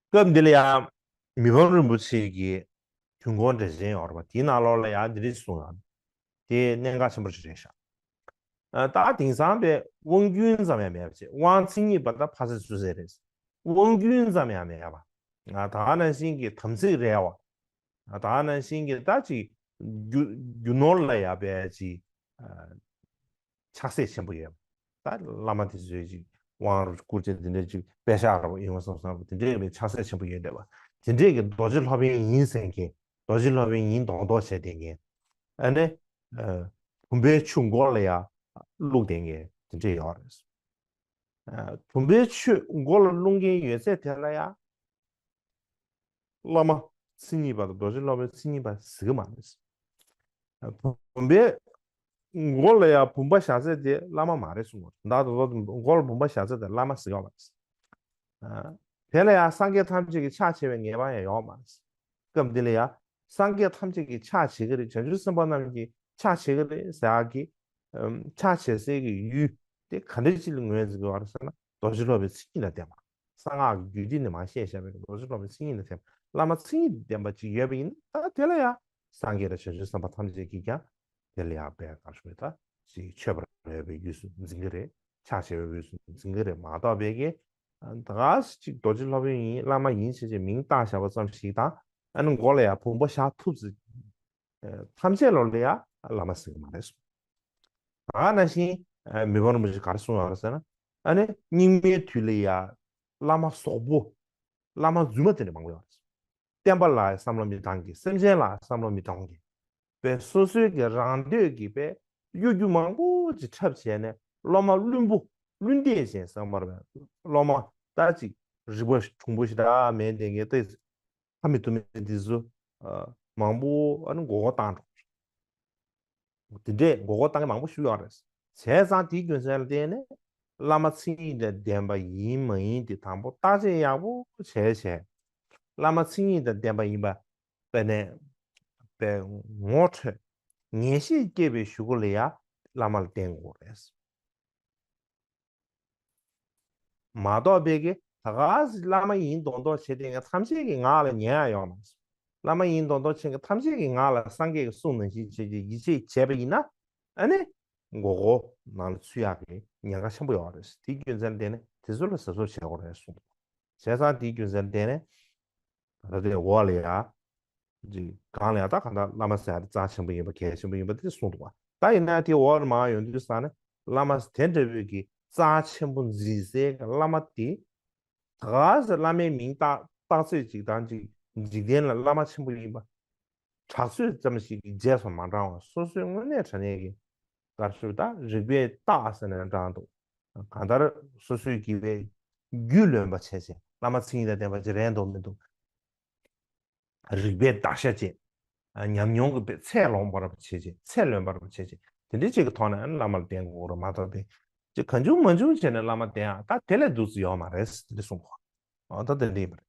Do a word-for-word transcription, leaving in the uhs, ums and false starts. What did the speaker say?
སྐབས་འདི་ལ་ཡང་མི་ཕམ་རིན་པོ་ཆེ་གི་དུས་འཁོར་འགྲེལ་ཆེན་ཡོད་རེད་པ། དེའི་ནང་ལོགས་ལ་ཡང་འདི་འདྲ་གསུངས་ཡོད། དེ་གནད་འགག་ཆེན་པོ་ཞིག་རེད་ཤག་ཨ། ད་དེང་སང་པའི་དབང་རྒྱུན་ཙམ་ཡང་མེད་པ་བྱས། དབང་མཚན་ཉིད་པ་དང་ཕ་ས་ཚུལ་ཟེར་རེད། དབང་རྒྱུན་ཙམ་ཡང་མེད་པ། ང་ད་ག་ནང་བཞིན་གྱི་དམ་ཚིག་རེད་བ། ང་ད་ག་ནང་བཞིན་གྱི་ད་ཅིག་རྒྱུ་རྒྱུ་ནོར་ལ་ཡ་པའི་ཅིག་ཨ། ཆགས་སྲེད་ཆེན་པོ་ཡོད། ད་བླ་མ་དེ་ཚོས་ཅིག་དབང་རུ་བསྐུར་བྱས་དེ་འདྲའི་ཅིག་པད་ཤག་ར་བ་ཡོང་བ་སོང་ཙང་དེ་འདྲའི་གི་ཆགས་སྲེད་ཆེན་པོ་ཡོད་བསྡད་པ། དེ་འདྲའི་གི་རྡོ་རྗེ་སློབ་དཔོན་ཡིན་ཟེར་མཁན། རྡོ་རྗེ་སློབ་དཔོན་ཡིན་མདོག་མདོག་བྱས་བསྡད་མཁན། ཨ་ནི། ཨ། བུམ་པའི་ཆུ་མགོ་ལ་ཡ་བླུགས་བསྡད་མཁན་དེ་འདྲས་ཡོད་རེད། ཨ། བུམ་པའི་ཆུ་མགོ་ལ་བླུགས་མཁན་ཡོད་ཚད་དེ་ལ་ཡ། བླ་མ་མཚན་ཉིད་པ་དང་རྡོ་རྗེ་སློབ་དཔོན་མཚན་ཉིད་པ་ཟེར་གི་མ་རེད། བུམ་པའི་མགོ་ལ་ཡང་བུམ་པ་བཞག་ཚད་དེ་བླ་མ་མ་རེད་གསུངས་པ་རེད། ད་དུང་མགོ་ལ་བུམ་པ་བཞག་ཚད་དེ་བླ་མ་ཟེར་གི་མ་རེད། དེ་ལ་ཡང་སངས་རྒྱས་ཐམས་ཅད་ཀྱི་ཕྱག་བྱེད་པའི་ངེས་པ་ཡང་ཡོད་མ་རེད། སྐབས་འདི་ལ་ཡང་སངས་རྒྱས་ཐམས་ཅད་ཀྱི་ཕྱག་བྱེད་ཀྱི་རེད། བྱང་ཆུབ་སེམས་དཔའ་རྣམས་ཀྱི་ཕྱག་བྱེད་ཀྱི་རེད་ཟེར་ཡག་གི་ཕྱག་བྱེད་སའི་གི་ཡུལ་དེ་ག་འདྲ་ཅིག་ལ་ངོས་འཛིན་དགོས་པ་རེད་ཟེར་ན། རྡོ་རྗེ་སློབ་དཔོན་མཚན་ཉིད་དང་ལྡན་པ། གསང་སྔགས་ཀྱི་རྒྱུད་སྡེ་ནས་མར་བཤད་བཞག་པའི་རྡོ་རྗེ་སློབ་དཔོན་མཚན་ཉིད་དང་ལྡན་པ། བླ་མ་མཚན་ཉིད་དང་ལྡན་པ་ཅིག་ཡོད་པ་ཡིན་ན། ད་དེ་ལ་ཡང་སངས་རྒྱས་དང་བྱང་ཆུབ་སེམས་དཔའ་ཐམས་ཅད་ཀྱིས་ཀྱང་དེ་ལ་ཡང་དཔེ་ག་རེ་ཞུ་དགོས། ད་ཅིག་མཆོད་པར་འོས་པའི་དབུས་སུ་འཛིན་གྱི་རེད། ཕྱག་བྱེད་པའི་དབུས་སུ་འཛིན་གྱི་རེད་མ་གཏོགས་པའི་གི། ད་ག་ཅིག་རྡོ་རྗེ་སློབ་དཔོན་ཡིན་བླ་མ་ཡིན་བྱས་བྱས་མིང་བཏགས་བཞག་པ་ཙམ་ཞིག་དང་། ཨ་ནི་མགོ་ལ་ཡང་བུམ་པ་བཞག་ཐུབ་ཚེ། ཐམས་ཅད་ལོ་ལ་ཡ་བླ་མ་ཟེར་གི་མ་རེད་གསུངས། ད་ག་ནང་བཞིན་མི་ཕམ་རིན་པོ་ཆེས་ག་རེ་གསུངས་ཡོད་རེད་ཟེར་ན། ཨ་ནི་སྙིགས་མའི་དུས་ལ་ཡ་བླ་མ་ཟོག་པོ། བླ་མ་རྫུན་མ་དེ་འདྲ་མང་པོ་ཡོད་རེད། བསྟན་པ་ལ་བསམ་བློ་མི་བཏང་མཁན། སེམས་ཅན་ལ་བསམ་བློ་མི་གཏོང་མཁན། པས་སོ་སོའི་གི་རང་འདོད་ཀྱི་པས་གཡོ་སྒྱུ་མང་པོ་ཅིག་འཁྲབ་བྱས་ནས་སློབ་མ་བླུན་པོ་བླུན་འདེད་བྱས་ཟེར་བ་རེད། སློབ་མ་ད་ཅིག་རིག་པ་གྲུང་པོ་ཞིག་ད་མེད་དེ་ངས་ཏོག་ཙམ་ཕ་མི་ཐུ་མི་འདི་ཚོ་མང་པོ་ཨ་ནི་མགོ་སྐོར་བཏང་འགྲོ། དེ་འདྲས་མགོ་སྐོར་བཏང་མཁན་མང་པོ་ཞིག་ཡོད་རེད། བྱས་ཙང་དེའི་རྒྱུ་མཚན་ལ་བརྟེན་ནས་བླ་མ་མཚན་ཉིད་དང་ལྡན་པ་ཡིན་མ་ཡིན་དེ་དང་པོ་བརྟག་དཔྱད་ཡག་པོ་བྱས་བྱས། བླ་མ་མཚན་ཉིད་དང་ལྡན་པ་ཡིན་པ་དཔེ་ནས་དཔེ་ངོ་འཕྲོད་ངེས་ཤེས་སྐྱེས་པའི་གཞུག་གུ་ལ་ཡ་བླ་མ་ལ་བརྟེན་དགོས་རེད། མ་གཏོགས་པའི་གི་ད་ག་སེ་བླ་མ་ཡིན་མདོག་མདོག་བྱས་ཏེ་ང་ཐམས་ཅད་ཀྱི་ངག་ལ་ཉན་ཡ་ཡོད་མ་རེད། བླ་མ་ཡིན་མདོག་མདོག་བྱས་ཀྱི་ཐམས་ཅད་ཀྱི་ངག་ལ་སངས་རྒྱས་ཀྱི་གསུང་ནང་བཞིན་བྱས་ཀྱི་ཡིད་ཆེས་བྱས་པ་ཡིན་ན། ཨ་ནི་མགོ་སྐོར་ནང་ལ་ཚུད་ཡག་གི་ཉེན་ཁ་ཆེན་པོ་ཡོད་རེད། དེའི་རྒྱུ་མཚན་ལ་བརྟེན་ནས་དེ་ཚོ་ལ་གཟབ་གཟབ་བྱེད་དགོས་རེད་གསུངས་འདུག་བྱས་ཙང་དེའི་རྒྱུ་མཚན་ལ་བརྟེན་ནས་ད་ལྟའི་འོག་ལ་ཡ། ཅིག་གང་ལ་ཡང་ད་གང་ལྟར་བླ་མ་ཟེར་ཡ་དེ་རྩ་ཆེན་པོ་ཡིན་པ་གལ་ཆེན་པོ་ཡིན་པ་དེ་གསུངས་འདུག་བ། ད་ཡིན་ན་དེ་འོག་ལ་མར་ཡོང་དུས་ཙང་ནས་བླ་མ་དེ་འདྲ་བོའི་གི་རྩ་ཆེན་པོ་འཛིན་སའི་བླ་མ་དེ་ད་ག་ཟེ་བླ་མའི་མིང་བཏགས་བཏགས་ཚད་ཅིག་དང་ཅིག་འཇིག་རྟེན་ལ་བླ་མ་ཆེན་པོ་ཡིན་པ། གྲགས་ཚོད་ཙམ་ཞིག་གི་རྗེས་སུ་མ་འབྲང་བ་སོ་སོའི་དངོས་གནས་དྲང་གནས་ཀྱི་ག་རེ་ཞུ་ད་རིག་པའི་རྟགས་ཟེར་ནས་འབྲང་འདུག་གང་ལྟར་སོ་སོའི་དགེ་བའི་རྒྱུ་ལོན་པ་བྱས་བྱས་བླ་མ་མཚན་ཉིད་དང་ལྡན་པ་ཅིག་རེད་འདུག་མི་འདུག་རིག་པའི་བརྡར་ཤ་བཅད། ཉམས་མྱོང་གི་དཔེ་ཚད་ལོན་པར་བྱེད་ཅིང་ཚད་ལོན་པར་བྱེད་ཅིང་དེ་འདྲའི་ཅིག་གི་ཐོག་ནས་བླ་མར་བསྟེན་དགོས་རེད་མ་གཏོགས་པའི་ཅིག་གང་བྱུང་མང་བྱུང་བྱས་ནས་བླ་མར་བསྟེན་ཡག་ད་དེ་ལས་སྡུག་ཙམ་ཡོད་མ་རེད་དེ་འདྲ་གསུངས་གོ་ཨ་ད་དེ་འདྲ་ཡིན་པ་